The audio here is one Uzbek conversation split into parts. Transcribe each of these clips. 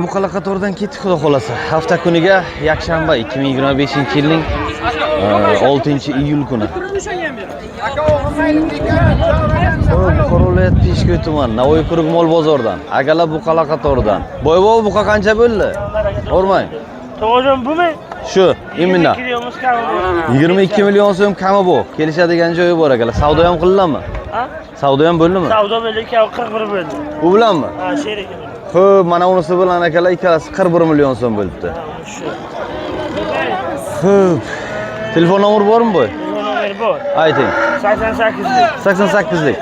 Buqalar qatoridan ketdik, xudo xolasa. Hafta kuniga yakshanba, 2025-yilning 6-iyul kuni. Buxoro viloyati Peshko'y tumani, Navoiy quruq mol bozoridan. Akalar buqalar qatoridan. Boybo, buqa qancha bo'ldi? Hormang. To'g'ri bumi? Shu, именно. 22 kami bor. 22 million so'm kami bu. Kelishadigan joyi bor akalar. Savdo ham qilinadimi? Ha? Savdo ham bo'ldimi? Savdo bo'ldi, 41 bo'ldi. U bilanmi? Ha, sherik. Xo'p, mana unisi bilan akalar ikkalasi 41 million so'm bo'libdi. Shu. Xo'p. Telefon nomeri bormi bu? Telefon nomeri bor. Ayting. 88lik. 88lik.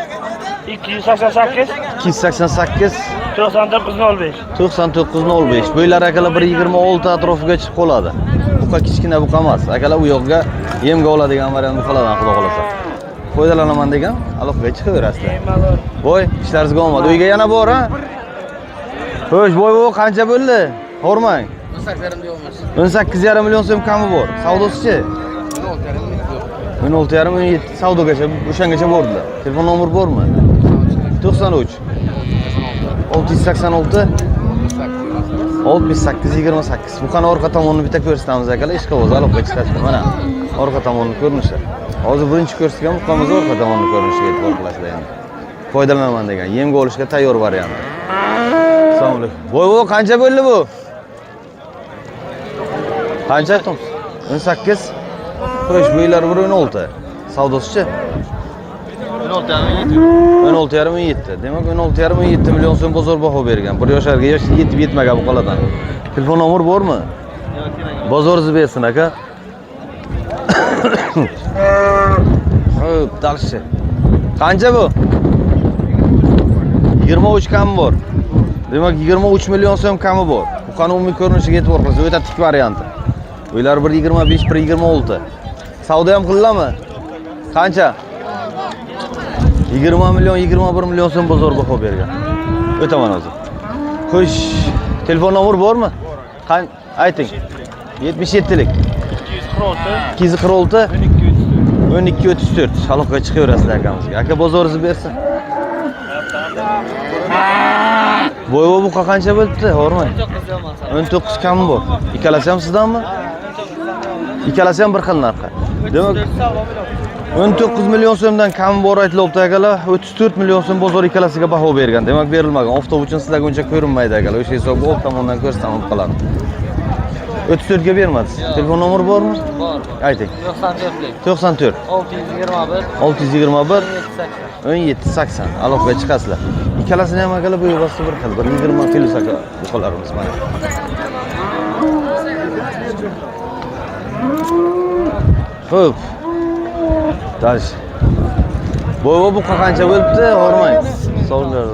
288 288 9905. 9905. Bo'ylari akalar 1.26 atrofiga chiqib qoladi. Buqa kichkina buqa emas. Akalar u yoqqa yemga oladigan variant buqalardan, xudo xolasa. Foydalanaman degan aloqaga chiqaverasizlar. Voy, ishlaringizga omad. Uyga yana bor, ha? Xo'sh, boy, bu qancha bo'ldi? Hormang. 18,5 million so'm kami bor. Savdosichi? 16,5, 17 savdogacha, o'shangacha bordilar. Telefon nomeri bormi? 93 686 68 28. Buqani orqa tomonini bitta ko'rsatamiz akalar, ishqiboz aloqaga chiqasizlar. Mana orqa tomonni ko'rinishi. Hozir birinchi ko'rsatgan buqamiz orqa tomonni ko'rinishiga e'tibor qilasizlar endi. Foydalanaman degan, yemga olishga tayyor varianti. Assalomu alaykum. Voy, voy, qancha bo'ldi bu? Qancha aytdingiz? 18. Xo'sh, bo'ylari 1.16. Savdosichi? 16,5 17. Demak, 16,5 17 million so'm bozor baho bergan. Bir yosharga yosh yetib yetmagan buqalardan. Telefon nomeri bormi? Bozoringizni bersin aka. Xo'p, дальше. Qancha bu? 23 kami bor. Demak, 23 million so'm kami bor. Buqani umumiy ko'rinishiga e'tibor qilasiz. O'ta tik varianti. Uylar 1.25, 1.26. Savdo ham qilinadimi? Qancha? 20 million, 21 million so'm bozor baho bergan. O'taman hozir. Xo'sh, telefon nomeri bormi? Qan ayting. 77lik. 246 246 12 12 34. Aloqaga chiqaverasizlar akamizga. Aka, bozoringizni bersin. Voy, voy, buqa qancha bo'libdi? Hormang. 19 kami bor. Ikkalasi ham sizdanmi? Ikkalasi ham bir xil narxi. Demak, 19 million so'mdan kami bor aytilyapti akalar. 34 million so'm bozor ikkalasiga baho bergan. Demak, berilmagan. Oftob uchun sizlarga uncha ko'rinmaydi akalar. O'sha hisobga old tomondan ko'rsam qoladi. 34 ga bermadingiz. Telefon nomeri bormi? Bor. Ayting. 94lik. 94 621 621 780. 17 80. Aloqaga chiqasizlar. Ikkalasini ham akalar bu yo'lbosdi bir xil. 1.20 plyus aka buqalarimiz mana. Xo'p. Дальше. Boy, buqa qancha bo'libdi? Hormang. Savollar.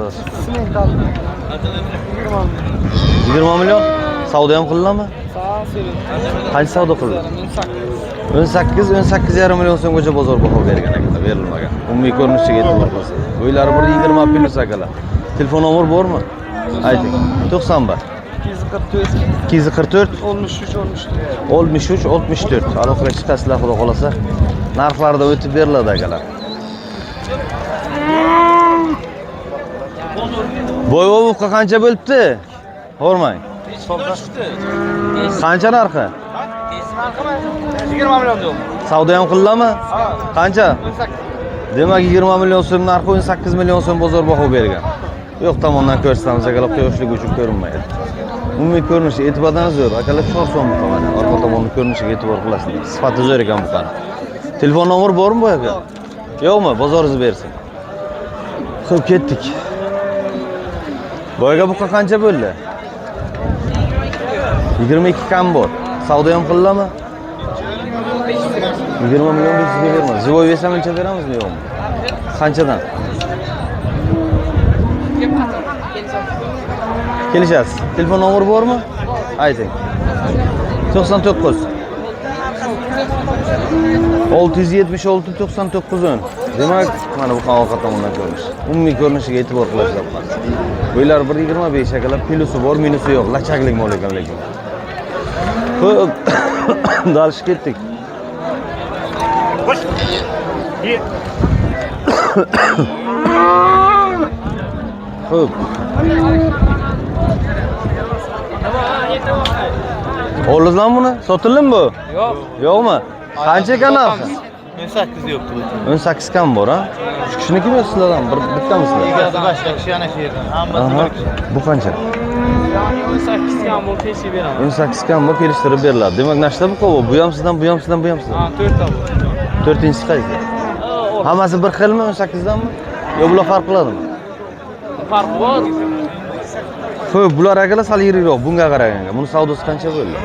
20 million. Savdo ham qilinadimi? Qancha savdo qildi? 18, 18,5 million so'mgacha bozor baho bergan akalar, berilmagan. Umumiy ko'rinishiga e'tibor qilasiz. Bo'ylari 1.20 plyus akalar. Telefon nomeri bormi? Ayting. 91 244 244 63 64. 63 64. Aloqaga chiqasizlar, xudo xolasa. Narxlarda o'tib beriladi akalar. Boy, buqa qancha bo'libdi? Hormang. Qancha narxi? 20 million so'm. Savdo ham qilinadimi? Qancha? Demak, 20 million so'm narxi, 18 million so'm bozor baho bergan. Bu yoq tomondan ko'rsatamiz akalar, quyoshlik uchun ko'rinmaydi. Umumiy ko'rinishi e'tibordan zo'r. Akalar 4 so'm buqa mana. Orqa tomonni ko'rinishiga e'tibor qilasizlar. Sifati zo'r ekan buqani. Telefon nomeri bormi bu aka? Yo'qmi? Bozoringizni bersin. Xo'p, ketdik. Boyga buqa qancha bo'ldi? 22 kam bor. Savdo ham qilinadimi? 20 million 500 ga beramiz. Живой bersam uncha beramizmi, yo'qmi? Qanchadan? Kelishasiz. Telefon nomeri bormi? Ayting. 99 676 99 10. Demak, mana bu orqa tomondan ko'rinish. Umumiy ko'rinishiga e'tibor qilasizlar. Bo'ylari 1.25 akalar, plusi bor, minusi yo'q. Lachaklik mol ekan lekin. Xo'p, dalish ketdik. Xo'p. Oldingizmi buni? Sotildimi bu? Yo'q. Yo'qmi? Qancha ekan narxi? 18 yo'qdi bu. 18 kam bor, ha? Shu kishinikimi yo sizlardan? Bir bittamisilar? Egasi boshqa kishi ana shu yerdan. Hammasi Aha. bir kishi. Bu qancha? 18 kam bo'lib kesib beraman. 18 kam bu kelishtirib beriladi. Demak, nechta bu qo'y? Bu ham sizdan, bu ham sizdan, bu ham sizdan. Ha, 4 ta bu. To'rtinchisi qaysi? Hammasi bir xilmi 18 danmi? Yo bular farq qiladimi? Farq bor. Xo'p, bular akalar sal yirikroq bunga qaraganga. Buni savdosi qancha bo'ldi?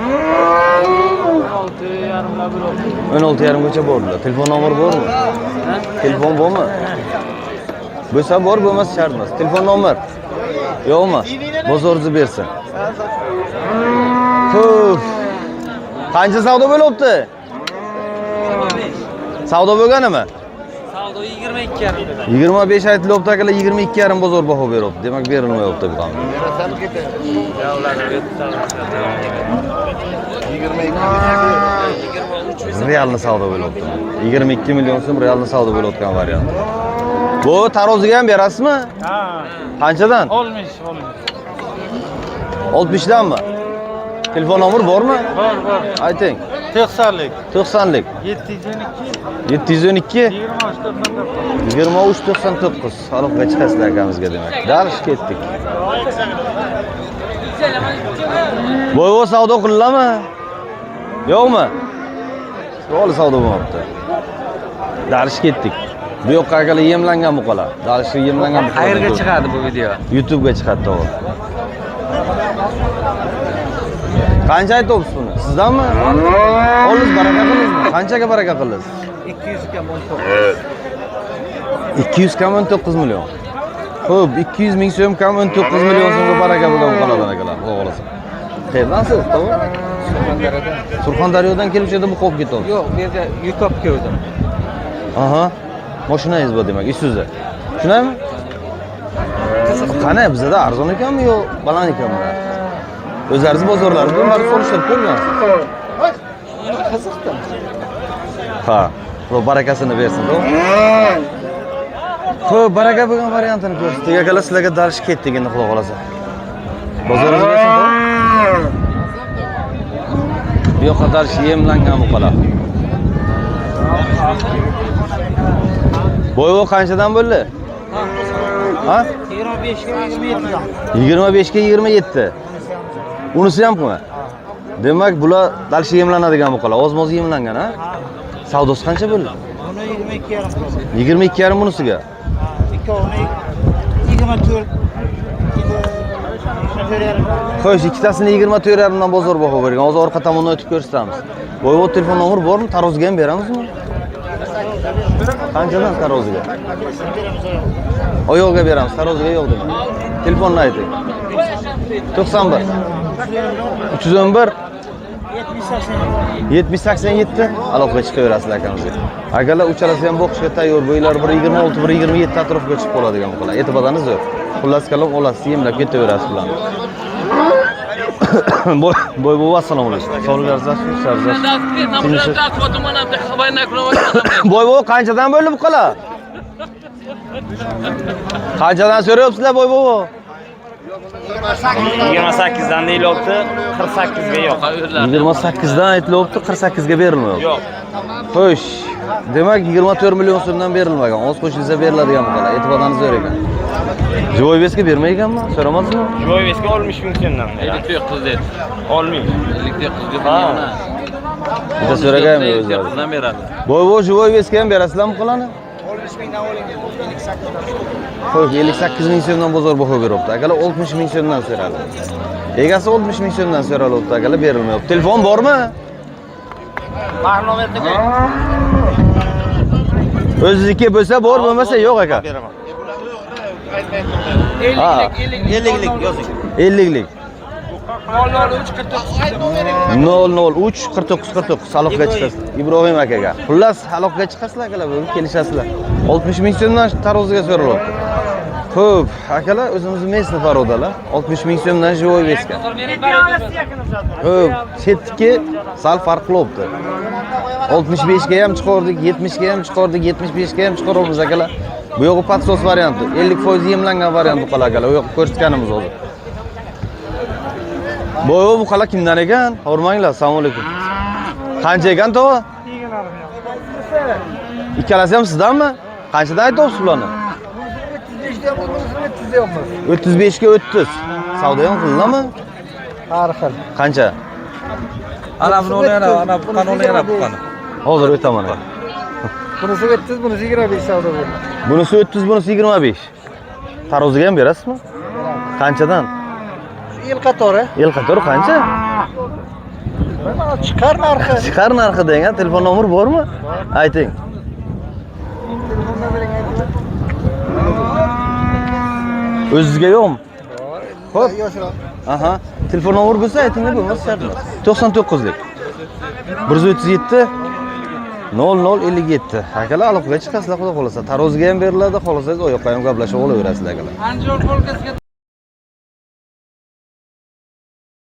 16 yarimlar bo'ladi. 16 yarimgacha bordilar. Telefon nomeri bormi? Telefon bormi? Bo'lsa bor, bo'lmasa shart emas. Telefon nomer yo'qmi? Bozoringizni bersin. Xo'p. Qancha savdo bo'lyapti? Savdo bo'lganimi? Savdo 22 yarim. 25 aytilyapti akalar, 22 yarim bozor baho beryapti. Demak, berilmayapti bu ham. Realni savdo bo'lyapti. 22 million so'm realni savdo bo'layotgan variant. Bu taroziga ham berasizmi? Ha. Qanchadan? 60, 60. 60 danmi? Telefon nomeri bormi? Bor, bor. Ayting. 90lik. 90lik 712 712 23 99. 23 99. Aloqaga chiqasizlar akamizga demak. Dalish ketdik. Boyvo savdo qilinadimi? Yo'qmi? Yo'q, savdo bo'lmabdi. Dalish ketdik. Bu yoqqa akalar yemlangan buqalar. Dalish yemlangan buqalar. Qayerga chiqadi bu video? YouTube'ga chiqadi to'g'ri. Qancha aytyapsiz buni? Sizdanmi? Oldingiz baraka qildingizmi? Qanchaga baraka qildingiz? 200 kam 19. 200 kam 19 million. Xo'p, 200 ming so'm kam 19 million so'mga baraka bo'lgan qoladan akalar, xudo xohlasa. Qayerdansiz, to'g'ri? Surxondaryodan kelib shu yerda bu qolib ketyapsiz. Yo'q, bu yerga yuk olib keldim. Aha. Mashinangiz bor demak, Isuzu. Shundaymi? Qani bizada arzon ekanmi yo baland ekanmi? O'zlaringiz bozorlaringiz bilan borib solishtirib ko'rgansiz. Qiziqdi. Ha, Xudo barakasini bersin, to'g'ri? Xo'p, baraka bo'lgan variantini ko'rsatdik. Akalar, sizlarga dalish ketdik endi xudo xolasa. Bozoringiz bersin, to'g'ri? Bu yoqqa dalish yemlangan buqalar. Bo'yvo qanchadan bo'ldi? Ha? 25 ga 27 dan. 25 ga 27. Unisi ham qilma. Demak, bular dalish yemlanadigan buqalar. Oz-moz yemlangan, ha? Savdosi qancha bo'ldi? Buni 22 yarim qildi. 22 yarim bunisiga. Ikkovini 24 24 yarim. Xo'sh, ikkitasini 24 yarimdan bozor baho bergan. Hozir orqa tomondan o'tib ko'rsatamiz. Boyvot telefon nomeri bormi? Taroziga ham beramizmi? Qanchadan taroziga? Oyog'iga beramiz, taroziga yo'q demak. Telefonni ayting. 91 311 70 87 aloqaga chiqaverasizlar akamizga. Akalar uchalasi ham boqishga tayyor. Bo'ylari 1.26, 1.27 atrofga chiqib qoladigan buqalar. E'tibordan zo'r. Xullas kalom olasiz, yemlab ketaverasiz bularni. Boy buva, assalomu alaykum. Sog'liqlaringiz yaxshimi? Boy buva qanchadan bo'ldi buqalar? Qanchadan so'rayapsizlar boy buva? 28 dan deyilyapti, 48 ga yo'q. 28 dan aytilyapti, 48 ga berilmayapti. Yo'q. Xo'sh, demak 24 million so'mdan berilmagan. Oz qo'shilsa beriladigan buqalar. E'tibordan zo'r ekan. Живой вес ga bermayganmi? So'ramadingizmi? Живой вес ga 60 ming so'mdan. 59 dedi. 60. 59 Ha. Bitta so'raganmi o'zlari? 59 dan beradi. Boy boy живой вес ga ham berasizlarmi buqalarni? Xo'sh, 58 ming so'mdan bozor baho beryapti. Akalar 60 ming so'mdan so'radi. Egasi 60 ming so'mdan so'ralyapti, akalar berilmayapti. Telefon bormi? O'zizniki bo'lsa bor, bo'lmasa yo'q aka. Beraman. Ha, 50lik yozing. 50lik. 003 49 49 aloqaga chiqasiz. Ibrohim akaga. Xullas, aloqaga chiqasizlar akalar, bugun kelishasizlar. 60 ming so'mdan taroziga so'ralyapti. Xo'p, akalar, o'zimizni местный parodalar. 60 ming so'mdan живой вес ga. Xo'p, chetniki sal farq qilyapti. 65 ga ham chiqardik, 70 ga ham chiqardik, 75 ga ham chiqaramiz akalar. Bu yo'g'i podsos varianti, 50% yemlangan variant bu akalar. U yoqqa ko'rsatganimiz hozir. Boyva buqalar kimdan ekan? Hormanglar, assalomu alaykum. Qancha ekan tova? Ikkalasi ham sizdanmi? Qanchadan aytyapsiz bularni? 35 ga 30. Savdo ham qilinadimi? Har xil. Qancha? Ana buni o'ylayana, ana buqani o'ylayana buqani. Hozir o'taman. Bunisi 30, bunisi 25 savdo bo'ldi. Bunisi 30, bunisi 25. Taroziga ham berasizmi? Qanchadan? Shu yil qatori. Yil qatori qancha? Mana chiqar narxi. Chiqar narxi degan telefon nomer bormi? Ayting. Telefon nomering ayting. O'zizga yo'qmi? Xo'p. Yoshroq. Aha. Telefon nomer bo'lsa aytinglar, bo'lmasa shart emas. 99lik. 137 0057. Akalar aloqaga chiqasizlar, xudo xolasa. Taroziga ham beriladi, xohlasangiz oyoqqa ham gaplashib olaverasizlar akalar. Andijon polkasiga.